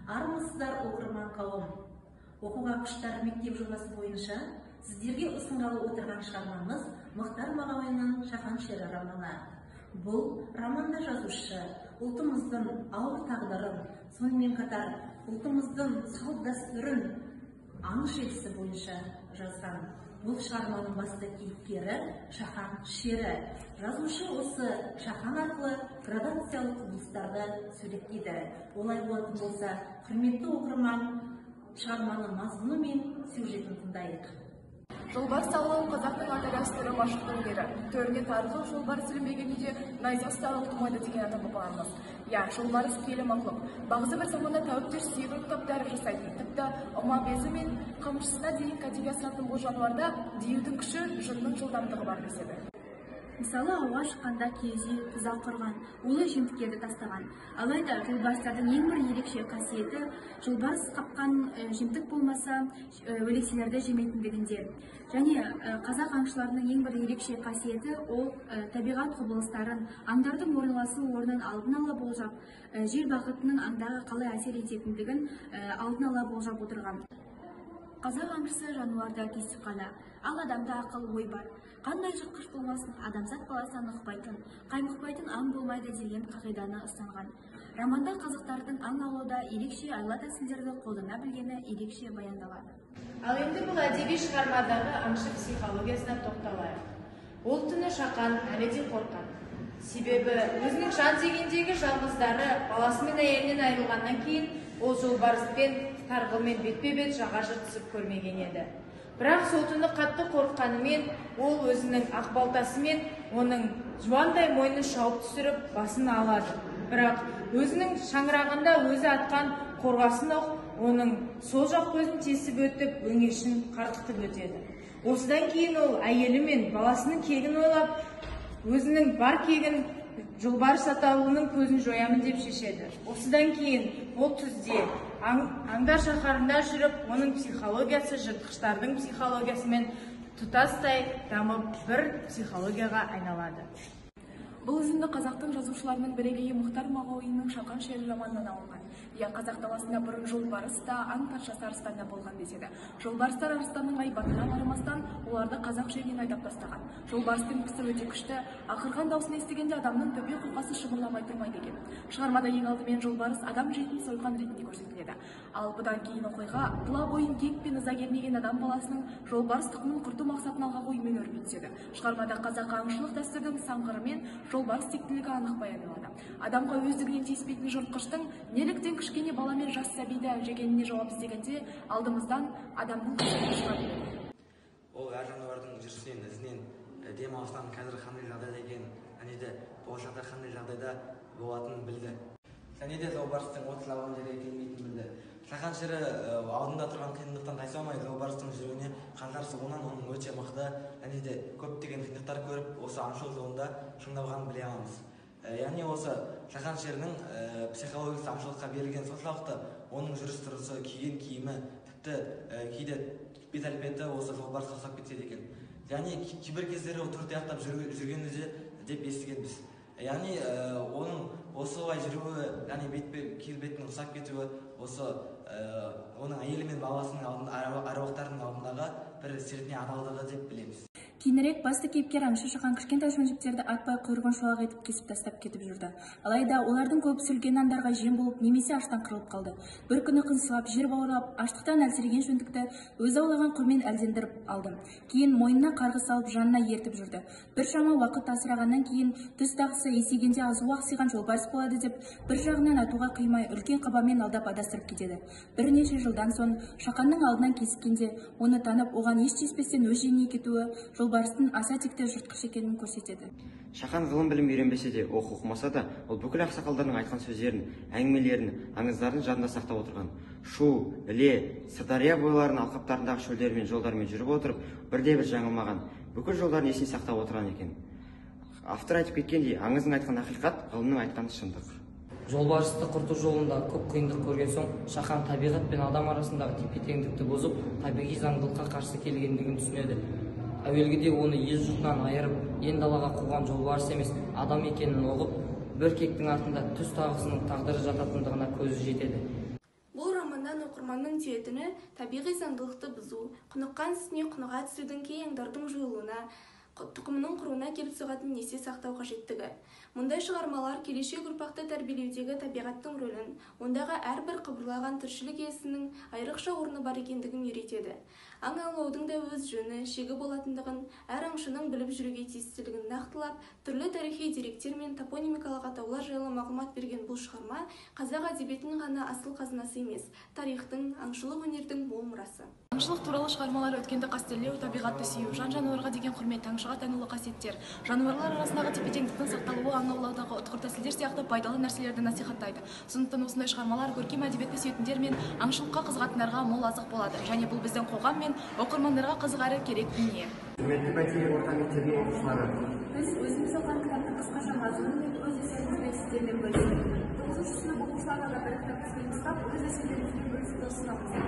Армысыздар, оқырман қауым! Оқуға құштар мектеп жобасы бойынша сіздерге ұсынғалы отырған шығармамыз Мұхтар Мағауиннің «Шахан шері» романы. Бұл романда жазушы ұлтымыздың ауыр тағдырын, сонымен қатар ұлтымыздың салт дәстүрін аң желісі бойынша жазған. Бұл шығарманың басты кейіпкері Шахан шері. Жазушы осы Шахан арқылы градациялық құбылыстарды суреттейді. Олай болатын болса, құрметті оқырман, шығарманың мазмұны мен сюжетін тыңдайық. Жолбарыс аулау — қазақтың ата дәстүрі, машықтың өнері. Төріне тарғыл жолбарыс ілінбеген үйде найза ұстар ұл тумайды деген ата бабаларымыз. Иә, жолбарыс киелі мақұлық. Бағзы бір заманда тәуіптер сүйегін ұстап, дәрі жасайтын, тіпті ұма безі мен қамшысына дейін кәдеге асыратын бұл жануарда диюдің күші, жынның жылдамдығы бар деседі. Мысалы, ауға шыққанда киіз үй, тұзақ құрған, улы жемтіктерді тастаған. Алайда жолбарыстардың ең бір ерекше қасиеті жолбарыс қапқан жемтік болмаса, өлекселерді жемейтіндігінде. Және қазақ аңшыларының ең бір ерекше қасиеті ол табиғат құбылыстарын, аңдардың орналасу орнын алдын ала болжап, жел бағытының аңдағы қалай әсер ететіндігін алдын ала болжап отырған. Қазақ аңшысы жануарда түйсік қана, ал адамда ақыл ой бар. Қандай жыртқыш болмасын, адамзат баласынан ықпайтын, қаймықпайтын аң болмайды деген қағиданы ұстанған. Романда қазақтардың аң аулауда ерекше айла тәсілдерді қолдана білгені ерекше баяндалады. Ал енді бұл әдеби шығармадағы аңшы психологиясына тоқталайық. Ол түні Шақан әлі де қорқады. Себебі өзінің жан дегендегі жалғыздары, баласы мен әйелінен айырылғаннан кейін ол жолбарыспен, тарғылмен бетпе-бет жаға жыртысып көрмеген еді. Бірақ сол түні қатты қорыққанымен, ол өзінің ақ балтасымен оның жуандай мойнын шауып түсіріп, басын алады. Бірақ өзінің шаңырағында өзі атқан қорғасын оқ оның сол жақ көзін тесіп өтіп, өңешін қарқытып өтеді. Осыдан кейін ол әйелі мен баласының кегін ойлап, өзінің бар кегін жолбарыс атаулының көзін жоямын деп шешеді. Осыдан кейін ол түзде аңдар шаһарында жүріп, оның психологиясы жыртқыштардың психологиясымен тұтастай дамып, бір психологияға айналады. Бұл үзінді қазақтың жазушыларының бірегейі Мұхтар Мағауиннің «Шақан шері» романынан алынған. Иә, қазақ даласында бұрын жолбарыс та, аң патшасы арыстан да болған деседі. Жолбарыстар арыстанның айбатына қарамастан, оларды қазақ жерінен айдап тастаған. Жолбарыстың пісі өте күшті, ақырған даусын естігенде адамның төбе қолқасы шымырламай тұрмайды екен. Шығармада ең алдымен жолбарыс адам жейтін сойқан ретінде көрсетіледі. Ал бұдан кейін оқиға тұла бойын кек пен ыза кернеген адам баласының жолбарыс тұқымын құрту мақсатын алға қоюмен өрби түседі. Шығармада қазақы аңшылық дәстүрдің сан қыры мен жолбарыс тектілігі анық баяндалады. Адамға өздігінен тиіспейтін жыртқыштың неліктен кішкене бала мен жас сәбиді жегеніне жауап іздегенде, алдымыздан адамның қасиеті шыға келеді. Ол әр жануардың жүрісінен, ізінен, дем алысынан қазір қандай жағдайда екенін және де болашақта қандай жағдайда болатынын білді. Және де жолбарыстың от лаған жерге келмейтінін білді. Шахан шері алдында тұрған қиындықтан тайса алмай, жолбарыстың жүруіне қанжар сұғуынан оның өте мықты және де көптеген қиындықтар көріп, осы аңшылық жолында шыңдалғанын біле аламыз. Яғни осы Шахан шерінің психологиясы аңшылыққа берілген соншалықты, оның жүріс тұрысы, киген киімі, тіпті кейде бет әлпеті осы жолбарысқа ұқсап кетеді екен. Яғни кейбір кездері ол төрт аяқтап жүргені де деп естігенбіз. Яғни оның осылай жүруі, яғни бет келбетінің ұқсап кетуі осы оның әйелі мен баласының алдында, әруақтарының алдындағы бір сертіне адалдығы деп білеміз. Кейінірек басты кейіпкер аңшы Шахан кішкентай шөншіктерді атпай, құйрығын шолақ етіп кесіп тастап кетіп жүрді. Алайда олардың көбісі үлкен аңдарға жем болып немесе аштан қырылып қалды. Бір күні қыңсылап, жер бауырлап, аштықтан әлсіреген шөнтікті өзі аулаған қолмен әлдендіріп алды. Кейін мойнына қарғыс салып, жанына ертіп жүрді. Біршама уақыт асырағаннан кейін түс тағысы есейгенде азуы ақсиған жолбарыс болады деп, бір жағынан атуға қимай, үлкен қабамен алдап адастырып кетеді. Бірнеше жылдан соң Шақанның алдынан кезіккенде оны танып, оған еш тиіспестен өз жеріне кетуі жолбарыстың аса текті жыртқыш екенін көрсетеді. Шахан ғылым білім үйренбесе де, оқу оқымаса да, ол бүкіл ақсақалдардың айтқан сөздерін, әңгімелерін, аңыздарын жадында сақтап отырған. Шу, Іле, Сырдария бойларының алқаптарындағы шөлдермен, жолдармен жүріп отырып, бірде-бір жаңылмаған, бүкіл жолдарын есіне сақтап отырған екен. Автор айтып кеткендей, аңыздың айтқан ақиқат, ғылымның айтқан шындық. Жолбарысты құрту жолында көп қиындық көрген соң, Шахан табиғат пен адам арасындағы тепе-теңдікті бұзып, табиғи заңдылыққа қарсы келгендігін түсінеді. Әуелгіде оны ел жұртынан айырып, ен далаға қуған жолбарыс емес, адам екенін ұғып, бір кектің артында түз тағысының тағдыры жататындығына көзі жетеді. Бұл оқырманның түйетіні табиғи заңдылықты бұзу, құныққан үстіне құныға түсудің кей аңдардың жойылуына, тұқымының құруына келіп соғатынын есте сақтау қажеттігі. Мұндай шығармалар келешек ұрпақты тәрбиелеудегі табиғаттың рөлін, ондағы әрбір қыбырлаған тіршілік иесінің айрықша орны бар екендігін үйретеді. Аң аулаудың да өз жөні, шегі болатындығын, әр аңшының біліп жүруге тиістілігін нақтылап, түрлі тарихи деректер мен топонимикалық атаулар жайлы мағлұмат берген бұл шығарма қазақ әдебиетінің ғана асыл қазынасы емес, тарихтың, аңшылық өнердің мол мұрасы. Аңшылық туралы шығармалар өткенді қастерлеу, табиғатты сүю, жан-жануарға деген құрмет, аңшыға тән ұлы қасиеттер, жануарлар арасындағы тепе-теңдіктің сақталуы, аң аулаудағы ұтқыр тәсілдер сияқты пайдалы нәрселерді насихаттайды. Сондықтан осындай шығармалар көркем әдебиетті сүйетіндер мен аңшылыққа қызығатындарға мол азық болады. Және бұл біздің қоғам мен оқырмандарға қызық әрі керек дүние. Құрметті Бәйтерек орта мектебінің оқушылары, біз өзіміз оқыған кітаптың қысқаша мазмұны мен өз әсерімізбен сіздермен бөлістік. 9-сынып оқушыларына да бір кітап бізбен ұстап, өз әсерлерімізбен бөлісуді ұсынамыз.